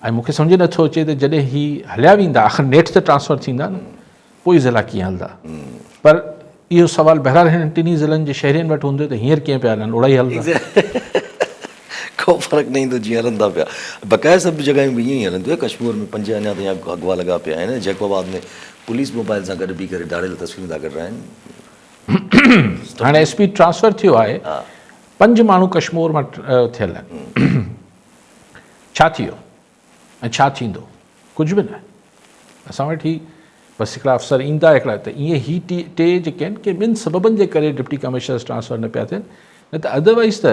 ۽ مون کي سمجھ نٿو اچي ته جڏهن هي هليا ويندا آخر نيٺ ته ٽرانسفر ٿيندا نه پوء ضلع ڪيئن هلندا پر اهو سوال بهرحال هنن ٽنهي ضلعن جي شهرين وٽ هوندو ته هينئر ڪيئن پيا هلن اوڙا ئي هلندا. ڪو فرق نه ايندو جيئن هلن ٿا پيا بقايا سڀ جڳهيون به ائين ئي هلن ٿيون ڪشمور ۾ پنج اڃا تائين اغوا لڳا پيا آهن جيڪب آباد ۾ پوليس موبائل سان گڏ بيهي ڪري ڌاڙيل تصويرون ٿا ڪڍرائن. هاڻي ايس پي ٽرانسفر ٿيو آهي پنج ماڻهو ڪشمور مان ٿيل آهن ڇا ٿي ويو ۽ ڇا ٿيندو ڪجهه به نه اسان وٽ هي بس هڪڙا افسر ايندا هڪڙا ته ائين هي ٽي ٽي جيڪي آهن ڪي ٻن سببن جي ڪري ڊپٽي ڪمشنرز ٽرانسفر نه پيا ٿين نه ته ادروائز ته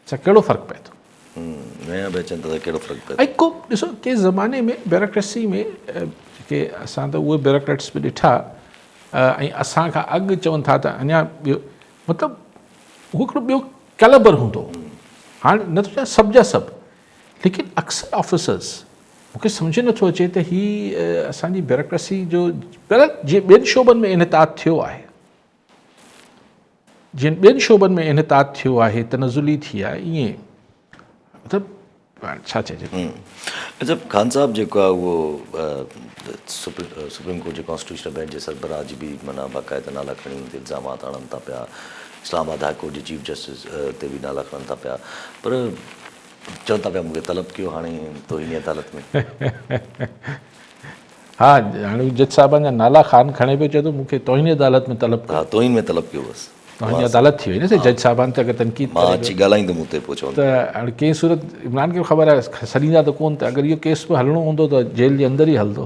ڇا ڪهڙو فرق پئي ٿو. نيا به اچن ٿا ته ڪهڙو فرق پئي ٿو. ۽ ڪو ڏسو ڪنهن زماني ۾ بيوروڪريسي ۾ جيڪي اسان ته اهي بيوروڪريٽس به ڏٺا ۽ اسان کان اڳ چون ٿا ته اڃا ٻيو مطلب هو هڪڙو ٻيو ڪيلبر هوندو هو هاڻ نه ٿو چوان سڀ جا سڀ ليڪن اڪثر آفيسرز مون کي سمجهه نٿو اچي ته هي اسان جي بيوروڪريسي جو جيئن ٻين شعبن ۾ انحطاط ٿيو آهي جيئن ٻين شعبن ۾ انحطاط ٿيو آهي تنزلي ٿي آهي ائين مطلب ڇا چئجي. اچا خان صاحب جيڪو آهي اهو سپريم ڪورٽ جي ڪانسٽيٽيوشنل بينچ جي سربراهه جي به معنيٰ باقاعده نالا کڻي ان تي الزامات هڻن ٿا پيا اسلام آباد هاء ڪورٽ جي چيف جسٽس تي به نالا کڻن ٿا پيا پر چون ٿا پيا مون کي طلب ڪيو هاڻي توهين عدالت ۾. ها هاڻي جج صاحبان جا نالا خان کڻي پيو چئي ٿو مون کي توهين عدالت ۾ طلب ڪيو. ها توهين ۾ طلب ڪيو بس. توهين عدالت ٿي وئي نه سي جج صاحبان تي اگر تنقيد مان اچي ڳالهائيندم اتي پوء چوندم. ته هاڻي ڪنهن صورت عمران کي به خبر آهي سڏيندا ته ڪون ته اگر اهو ڪيس به هلڻو هوندو ته جيل جي اندر ئي هلندو.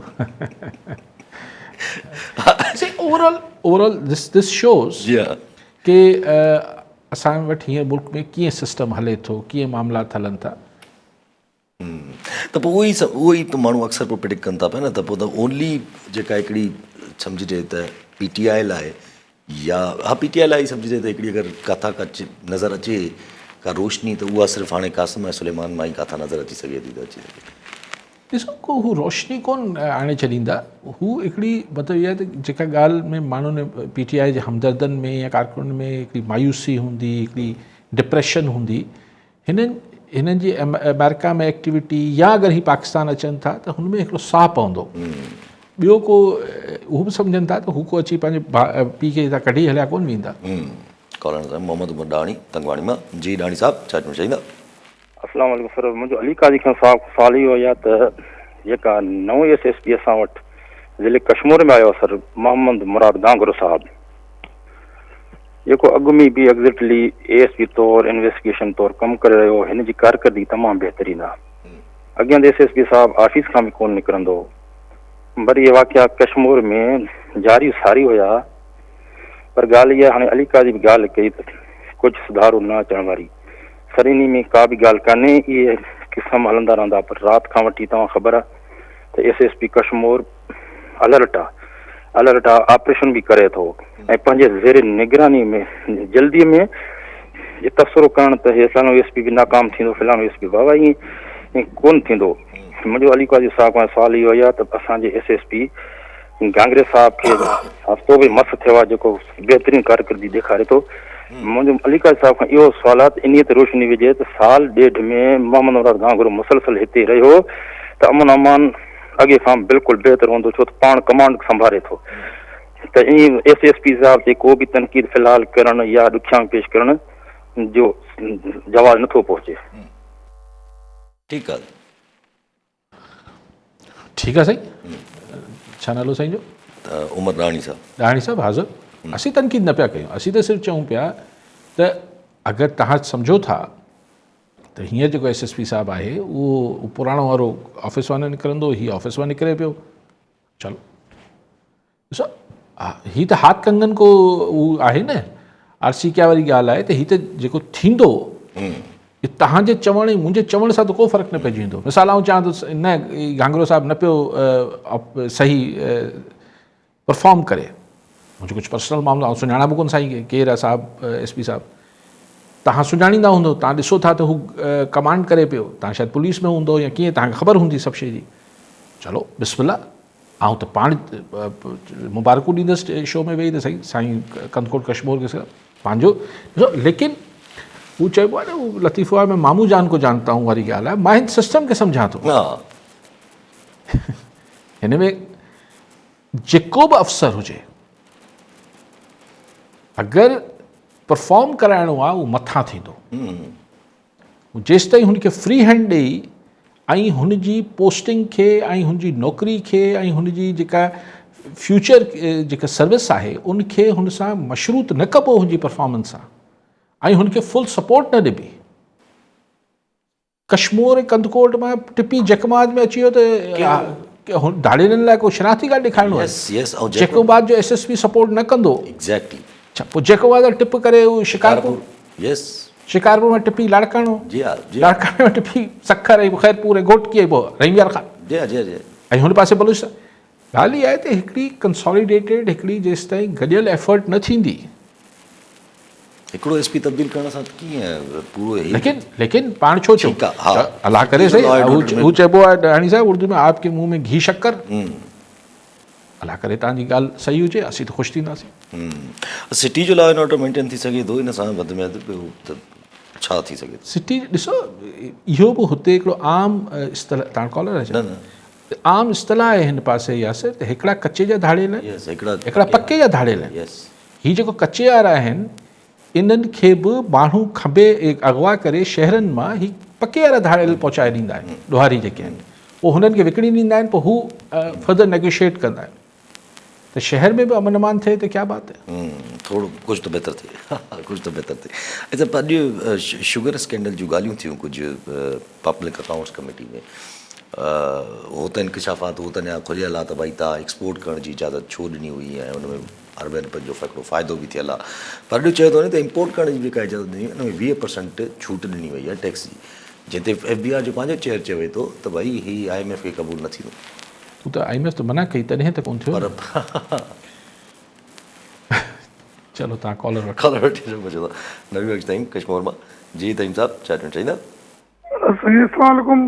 سي overall overall this this shows جي ها. ڪي اسان وٽ هينئر ملڪ ۾ ڪيئن سسٽم هلي ٿو ڪيئن معاملات هلن ٿا. ته پوء اهو ئي اهو ئي ته ماڻهو اڪثر پوء پرڊڪٽ ڪن ٿا پيا نه ته پوء ته اونلي جيڪا هڪڙي سمجهجي ته پي ٽي آء لاء يا ها پي ٽي آء لاء ئي سمجهجي ته هڪڙي اگر ڪاٿان ڪا نظر اچي ڪا روشني ته اها صرف هاڻي قاسم ۽ سليمان مان ئي ڪاٿان نظر اچي سگهي ٿي ته اچي سگهي ٿي. ڏسو ڪو هو روشني ڪون آڻي ڇڏيندا هو هڪڙي مطلب اها ته جيڪا ڳالهه ۾ ماڻهن پي ٽي آء جي همدردن ۾ يا ڪارڪنن ۾ هڪڙي مايوسي هوندي هڪڙي ڊپريشن هوندي هنن هنن جي آمريڪا ۾ ايڪٽيوٽي يا اگر هي پاڪستان اچن ٿا ته هن ۾ هڪڙو ساهه پوندو. ٻيو ڪو هو به سمجهن ٿا ته هو ڪو اچي پنهنجي پيء کي هتان ڪڍي هليا ڪونه ويندا. ڪالر صاحب محمد عمر ڏاهڻي تنگواڻي مان جي ڏاهڻي صاحب ڇا چوڻ چاهيندا. اسلام عليڪم سر منهنجو علي قاضي کان صاحب سوال اهو آهي ته جيڪا نئون ايس ايس پي اسان وٽ ضلعي ڪشمور ۾ آيو آهي سر محمد مراد گانگرو صاحب جيڪو اڳ ۾ به ايگزيڪٽلي اي ايس پي طور انويسٽيگيشن طور ڪم ڪري رهيو هو هن جي ڪارڪردگي تمام بهترين آهي اڳيان ته ايس ايس پي صاحب آفيس کان به ڪونه نڪرندو هو پر اهي واقعا ڪشمور ۾ جاري ساري هيا پر ڳالهه اها هاڻي علي قاضي به ڳالهه ڪئي ته ڪجهه سڌارو نه اچڻ واري سر انهي ۾ ڪا به ڳالهه ڪانهي اهي قسم هلندا رهندا پر رات کان وٺي توهان خبر آهي ته S S P Kashmore alert آ الرٽ آ آپريشن به ڪري ٿو ۽ پنهنجي زير نگراني ۾ جلدي ۾ جي تبصرو ڪرڻ ته هي فلاڻو ايس پي به ناڪام ٿيندو فلاڻو ايس پي بابا ائين ڪون ٿيندو منهنجو علي قاضي صاحب کان سوال اهو آهي ته اسان جي ايس ايس پي گانگري صاحب کي هفتو به مس ٿيو آهي جيڪو بهترين ڪارڪردگي ڏيکاري ٿو منهنجو علي قاضي صاحب کان اهو سوال آهي ته انهي تي روشني وجهي ته سال ڏيڍ ۾ محمد مراد گانگرو مسلسل هتي رهيو ته امن امان اڳي کان بلڪل بهتر هوندو ڇو ته پاڻ ڪمانڊ سنڀاري ٿو ته ائين ايس ايس پي صاحب تي ڪو به تنقيد في الحال ڪرڻ يا ڏکيائون پيش ڪرڻ جو جواز نٿو پهچي. ٺيڪ آ. ٺيڪ آ سائين ڇا نالو سائين جو؟ عمر ڏاهڻي صاحب. ڏاهڻي صاحب حاضر اسين تنقيد نه پيا ڪيون اسين ته صرف چئون پيا ته اگر توهان سمجهو ٿا ته هينئر جيڪو ايس ايس پي صاحب آهي اهو پراڻو وارو آفيس مان نه نڪرندو هي آفيس مان نڪري پيو چلو ڏسو هي ته هاٿ ڪنگن کو آهي نه آر سي ڪيا واري ڳالهه آهي ته هي ته جيڪو ٿيندو تهان جي چوڻ ۽ منهنجي چوڻ سان ته ڪو فرق نه پئجي ويندو مثال آئون چوان ٿو نه گهانگرو صاحب نه پيو صحيح پرفارم ڪري منهنجو ڪجهه پرسنل معاملو آئون سڃاڻان به ڪونه سائين کي ڪير آهي صاحب ايس پي صاحب تهان سڃاڻيندا هوندو تهان ڏسو ٿا ته هو ڪمانڊ ڪري پيو تهان شايد پوليس ۾ هوندو يا ڪيئن تهان کي خبر هوندي سڀ شي جي چلو بسم الله آئون ته پاڻ مبارڪون ڏيندس شو ۾ ويهي ته سائين سائين ڪنڌڪوٽ ڪشمور کي پنهنجو ڏسو ليڪن هو چئبو آهي نه هو لطيفو آهي مين مامو جان کو جانتا هون واري ڳالهه آهي مان هن سسٽم کي سمجهان ٿو هن ۾ جيڪو به افسر هجي اگر پرفارم ڪرائڻو آهي اهو مٿان ٿيندو جيستائين هن کي فري هينڊ ڏئي ۽ هن جي پوسٽنگ کي ۽ هن جي نوڪري کي ۽ هن جي جيڪا فيوچر جيڪا سروس آهي ان کي هن سان مشروط نه ڪبو هن جي پرفارمنس سان ۽ هن کي فل سپورٽ نه ڏبي ڪشمور ۽ ڪنڌڪوٽ مان ٽپي جيڪب آباد ۾ اچي ويو ته ڌاڙيلن لاء ڪو شناختي ڪارڊ ڏيکارڻو آهي جيڪب آباد جو ايس ايس پي سپورٽ نه ڪندو ايگزيڪٽلي اڇا پوء جيڪب آباد مان ٽپ ڪري شڪارپور يس شڪارپور مان ٽپي لاڙڪاڻو جي ها جي لاڙڪاڻي مان ٽپي سکر ۽ خيرپور ۽ گهوٽڪي ۽ پوء رحيم يار خان جي ها جي ها جي ۽ هن پاسي بلوچستان ڳالهه اها آهي ته هڪڙي ڪنساليڊيٽيڊ هڪڙي جيستائين گڏيل ايفرٽ نه ٿيندي. هڪڙو ايس پي تبديل ڪرڻ سان ڪيئن پورو هي ليڪن ليڪن پاڻ ڇو چئون الله ڪري سهي هو چئبو آهي ڏاهڻي صاحب اردو ۾ آپ ڪي منهن ۾ گهي شڪر الله ڪري تان جي ڳالهه صحيح هجي اسين ته خوش ٿينداسين. سٽي جو لا اينڊ آرڊر مينٽين ٿي سگهي ٿو ان سان وڌ ۾ وڌ ٻيو ته ڇا ٿي سگهي ٿو. سٽي ڏسو اهو به هتي هڪڙو عام اصطلاح تان ڪالر آهي نه نه عام اصطلاح آهي هن پاسي ياسر ته هڪڙا ڪچي جا ڌاڙيل آهن هڪڙا پڪي جا ڌاڙيل آهن هي جيڪو ڪچي وارا آهن انهن کي به ماڻهو کنڀي اغوا ڪري شهرن مان هي پڪي وارا ڌاڙيل پهچائي ڏيندا آهن ڏوهاري جيڪي آهن پوء هنن کي وڪڻي ڏيندا آهن پوء هو فردر نيگوشيئيٽ ڪندا آهن ته شهر ۾ به امن امان ٿئي ته ڪيا بات هي. ٿورو ڪجهه ته بهتر ٿئي ڪجهه ته بهتر ٿئي اچا پر اڄ شگر اسڪينڊل جون ڳالهيون ٿيون ڪجهه پبلڪ اڪائونٽس ڪميٽي ۾ هو ته انڪشافات هو ته اڃا کليل آ ته ڀائي تان ايڪسپورٽ ڪرڻ جي اجازت ڇو ڏني هئي ۽ ان ۾ اربين روپين جو هڪڙو فائدو به ٿيل آ پر اڄ چيو ٿو وڃي ته امپورٽ ڪرڻ جي جيڪا اجازت ڏني وئي ان ۾ 20 پرسنٽ ڇوٽ ڏني وئي آ ٽيڪس جي جنهن تي ايف بي آر جو پنهنجو چيئر چوي ٿو ته ڀائي هي I M F کي قبول نه ٿيندو. هو ته I M F ته منع ڪئي تڏهن ته ڪونه ٿيو پر چلو تان ڪالر وٺو. ڪالر وٺي ڇڏو نبي بخش تائين ڪشمور مان جي تائين صاحب ڇا چوڻ چاهيندا. سائين السلام عليڪم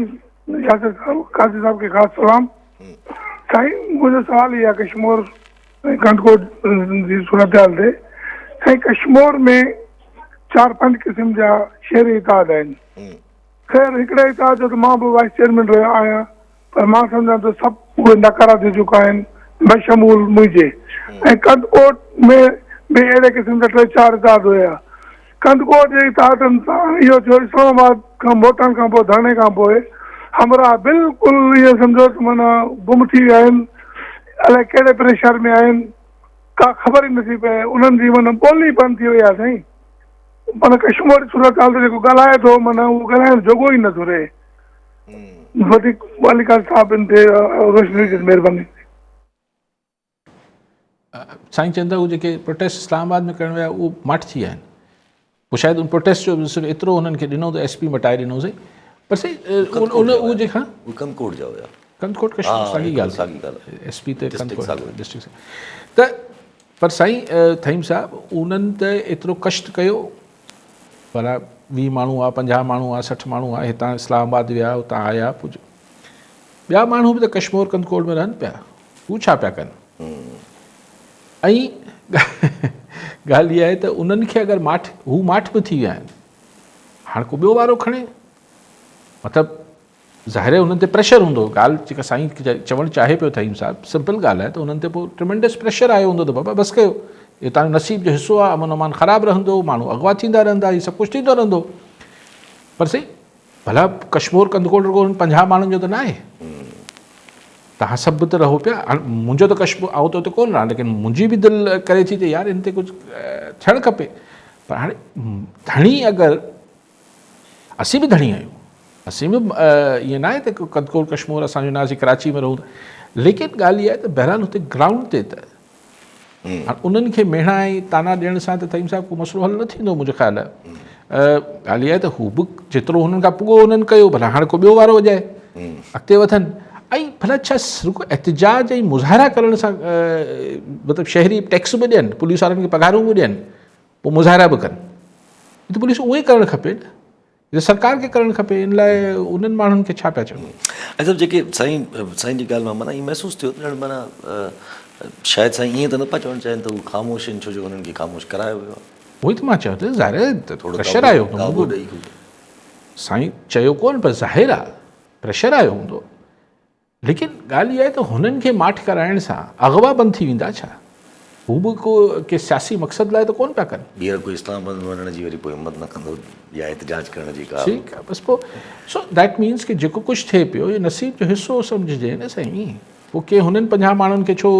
ياسر صاحب قاضي صاحب کي خاص سلام سائين منهنجو سوال هي آهي ڪشمور ۽ ڪنڌڪوٽ جي صورتحال تي سائين ڪشمور ۾ چار پنج قسم جا شهري اتحاد آهن. خير هڪڙي اتحاد جو ته مان به وائيس چيئرمين رهيو آهيان پر مان سمجهان ٿو سڀ اهي ناڪارا ٿي چڪا آهن بشمول منهنجي ۽ ڪنڌڪوٽ ۾ به اهڙي قسم جا ٽي چار اتحاد هيا. ڪنڌڪوٽ جي اتحادن سان اهو ٿيو اسلام آباد کان موٽڻ کان پوء ڌرڻي کان پوء همراهه بلڪل ائين سمجهو ته معنيٰ گم ٿي ويا آهن الائي ڪهڙي پريشر ۾ آهن ڪا خبر ئي نٿي پئي انهن جي معنيٰ ٻولي بند ٿي وئي آهي سائين. معنيٰ ڪشمور جي صورتحال تي جيڪو ڳالهائي ٿو معنيٰ اهو ڳالهائڻ جوڳو ئي نٿو رهي. وڌيڪ علي قاضي صاحب ان تي روشني وجهن مهرباني. سائين چون ٿا هو جيڪي پروٽيسٽ اسلام آباد ۾ ڪرڻ ويا اهو ماٺ ٿي ويا آهن پوء شايد ان پروٽيسٽ جو صرف ايترو هنن کي ڏنو ته ايس پي مٽائي ڏنوسين پر سائين ان اهو جيڪا ڪنڌڪوٽ جا هيا ڪنڌڪوٽ ڪشمور ساڳي ڳالهه ايس پي ته ڪنڌڪوٽ ڊسٽرڪٽ ته پر سائين ٿهيم صاحب انهن ته ايترو ڪشٽ ڪيو پر 20 ماڻهو آ 50 ماڻهو آ 60 ماڻهو آ هتان اسلام آباد ويا اتان آيا پوء ٻيا ماڻهو به ته ڪشمور ڪنڌڪوٽ ۾ رهن پيا هو ڇا پيا ڪن ۽ ڳالهه اها آهي ته انهن کي اگر ماٺ هو ماٺ به ٿي ويا آهن هاڻ ڪو ٻيو وارو کڻي مطلب ظاهر آهي انهن تي پريشر هوندو ڳالهه جيڪا سائين چوڻ چاهي پيو ٿهيم صاحب سمپل ڳالهه آهي ته انهن تي پوء ٽريمنڊس پريشر آيو هوندو ته بابا بس ڪيو اهو تنهنجو نصيب جو حصو آهي امن امان خراب رهندو ماڻهو اغوا ٿيندا رهندا هي سڀ ڪجهه ٿيندو رهندو پر سائين ڀلا ڪشمور ڪنڌڪوٽ رڳو انهن 50 ماڻهن جو ته نه آهي تهان سڀ به ته رهو پيا هاڻ منهنجو ته ڪشمور آئون ته اتي ڪونه رهان ليڪن منهنجي به دل ڪري ٿي ته يار هن تي ڪجهه ٿيڻ کپي پر هاڻي ڌڻي اگر اسين به ڌڻي آهيون اسين به ائين ناهي ته ڪنڌڪوٽ ڪشمور اسان جو نه اسين ڪراچي ۾ رهون ٿا ليڪن ڳالهه اها آهي ته بهرحال هتي گرائونڊ تي ته هاڻ انهن کي ميڻا ۽ طعنا ڏيڻ سان ته ٿهيم صاحب ڪو مسئلو حل نه ٿيندو منهنجو خيال آهي ڳالهه اها آهي ته هو به جيترو هنن کان پڳو هنن ڪيو ڀلا هاڻ ڪو ٻيو وارو وڄائي اڳتي وڌن ۽ ڀلا ڇا رڳو احتجاج ۽ مظاهرا ڪرڻ سان مطلب شهري ٽيڪس به ڏين پوليس وارن کي پگهارون به ڏين پوء مظاهرا به ڪن. هي ته پوليس اونئن ئي ڪرڻ کپي نه. هي ته سرڪار کي ڪرڻ کپي ان لاء انهن ماڻهن کي ڇا پيا چئو. ۽ صاحب جيڪي سائين سائين جي ڳالهه مان معنيٰ ائين محسوس ٿيو ته ڄڻ معنيٰ شايد سائين ائين ته نه پيا چوڻ چاهين ته هو خاموش آهن ڇو جو انهن کي خاموش ڪرايو ويو آهي. اهو ئي ته مان چيو ته ظاهر آهي پريشر آيو هوندو. سائين چيو ڪونه پر ظاهر آهي پريشر آيو هوندو. ليڪن ڳالهه اها آهي ته هنن کي ماٺ ڪرائڻ سان اغوا بند ٿي ويندا ڇا؟ هو به ڪو ڪي سياسي مقصد لاء ته ڪونه پيا ڪن. ٻيهر ڪوئي اسلام آباد ۾ وڃڻ جي وري پوء همت نه ڪندو يا احتجاج ڪرڻ جي ڪا. ٺيڪ آهي بس پوء سو that means ڪي جيڪو ڪجهه ٿئي پيو اهو نصيب جو حصو سمجهجي نه سائين پوء ڪي هنن 50 ماڻهن کي ڇو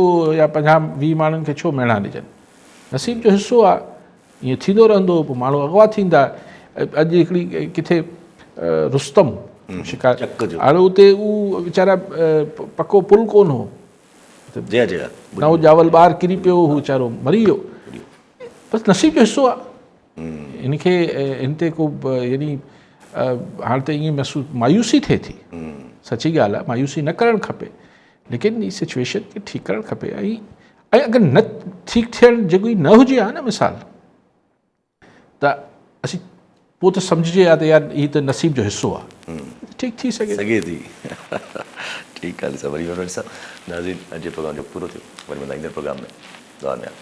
يا 50 20 ماڻهن کي ڇو ميڻا ڏجن نصيب جو حصو آهي ائين ٿيندو رهندو پوء ماڻهو اغوا ٿيندا اڄ هڪڙي ڪٿي رستم شڪار هاڻي اتي هو ويچارا پڪو پل ڪون هو جي جي نه هو ڄاول ٻار ڪري پيو هو ويچارو مري ويو بس نصيب جو حصو آهي ان کي ان تي ڪو يعني هاڻي ته ائين محسوس مايوسي ٿئي ٿي سچي ڳالهه آهي مايوسي نه ڪرڻ کپي ليڪن هي سچويشن کي ٺيڪ ڪرڻ کپي ۽ ۽ اگر نه ٺيڪ ٿيڻ جيڪو ئي نه هجي ها نه مثال ته اسين پوء ته سمجهجي ها ته يار هي ته نصيب جو حصو آهي ٺيڪ ٿي سگهي سگهي ٿي. ٺيڪ آهي علي صاحب وري مهرباني صاحب ناظرين اڄ جو پروگرام جو پورو ٿيو وري ملندا ايندڙ پروگرام ۾ دعا ۾ ياد.